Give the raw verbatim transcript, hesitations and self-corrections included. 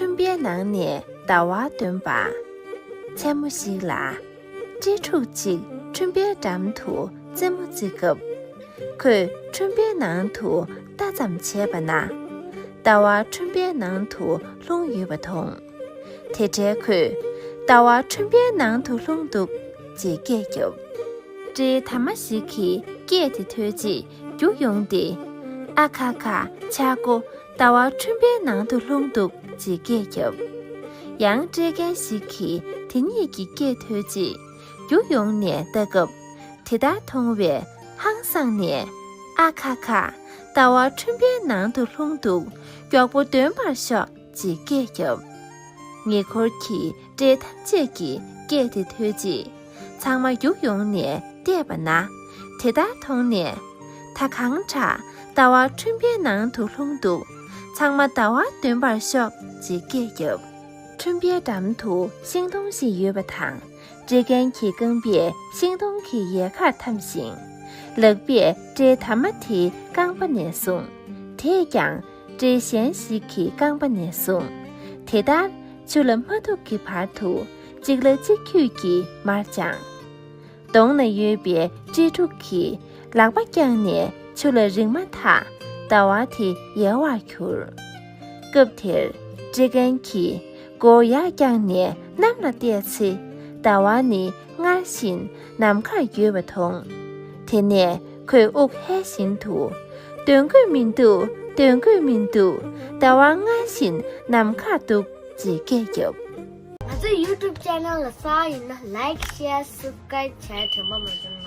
ཁྲོན་པའི་ནང་ནས་ཟླ་བ་འདོན་པ། མཚན་མོ་ཞིག་ལ། སྤྲེལ་ཕྲུག་ཅིག་ཁྲོན་པའི་འགྲམ་དུ་རྩེད་མོ་རྩེ་སྐབས། ཁོས་ཁྲོན་པའི་ནང་དུ་ལྟ་ཙམ་བྱས་པ་ན། ཟླ་བ་ཁྲོན་པའི་ནང་དུ་ལྷུང་ཡོད་པ་མཐོང་། དེ་འཕྲལ་ཁོས། ཟླ་བ་ཁྲོན་པའི་ནང་དུ་ལྷུང་འདུག་ཅེས་སྐད་བརྒྱབ། སྤྲེལ་དར་མ་ཞིག་གིས་སྐད་དེ་ཐོས་རྗེས་རྒྱུགས་ཡོང་སྟེ། ཨ་ཁ་ཁ། ཆག་སྒོ། ཟླ་བ་ཁྲོན་པའི་ནང་དུ་ལྷུང་འདུག་ཅེས་སྐད་བརྒྱབ། ཡང་སྤྲེལ་རྒན་ཞིག་གིས་དེ་གཉིས་ཀྱི་སྐད་ཐོས་རྗེས་རྒྱུགས་ཡོང་ནས་ལྟ་སྐབས། དེ་ལྟར་མཐོང་བས་ཧང་སངས་ནས། ཨ་ཁ་ཁ། ཟླ་བ་ཁྲོན་པའི་ནང་དུ་ལྷུང་འདུག་མགྱོགས་པོ་འདོན་པར་ཤོག་ཅེས་སྐད་བརྒྱབ། ཉེ་འཁོར་གྱི་སྤྲེལ་ཐམས་ཅད་ཀྱིས་སྐད་དེ་ཐོས་རྗེས། ཚང་མ་རྒྱུགས་ཡོང་ནས་བལྟས་པ་ན། དེ་ལྟར་མཐོང་ནས། ད་གང་དྲག་ཟླ་བ་ཁྲོན་པའི་ནང་དུ་ལྷུང་འདུག་ཚང་མ་ཟླ་བ་འདོན་པར་ཤོག་ཅེས་སྐད་བརྒྱབ། ཁྲོན་པའི་འགྲམ་དུ་ཤིང་སྡོང་ཞིག་ཡོད་པ་དང་། སྤྲེལ་རྒན་གྱི་རྐང་པས་ཤིང་སྡོང་གི་ཡལ་གར་འཐམ་ཞིང་། ལག་པས་སྤྲེལ་དར་མ་དེའི་རྐང་པ་ནས་བཟུང་། དེས་ཀྱང་སྤྲེལ་གཞན་ཞིག་གི་རྐང་པ་ནས་བཟུང་། དེ་ལྟར་ཆུ་ལ་མ་ཐུག་གི་བར་དུ་གཅིག་ལ་གཅིག་འཁྱུད་ཀྱིས་མར་དཔྱངས། གདོང་ན་ཡོད་པའི་སྤྲེལ་ཕྲུག་གིས་ལག་པ་བརྐྱངས་ནས་ཆུ་ལ་རེག་མ་ཐག་ཟླ་བ་དེ་ཡལ་བར་གྱུར། སྐབས་དེར་སྤྲེལ་རྒན་གྱིས་མགོ་ཡར་བརྐྱངས་ནས་གནམ་ལ་བལྟས་ཚེ། ཟླ་བ་ནི་སྔར་བཞིན་ནམ་མཁར་ཡོད་པ་མཐོང་། དེ་ནས་ཁོས་དབུགས་ཧལ་བཞིན་དུ། འདོན་དགོས་མི་འདུག་འདོན་དགོས་མི་འདུག་ཟླ་བ་སྔར་བཞིན་ནམ་མཁར་འདུག་ཅེས་སྐད་བརྒྱབ། ང་ཚོའི་YouTube channel ལ་གསར་ཡིན་ན་like, share, subscribe བྱས་དྲན་པ་མ་བརྗེད།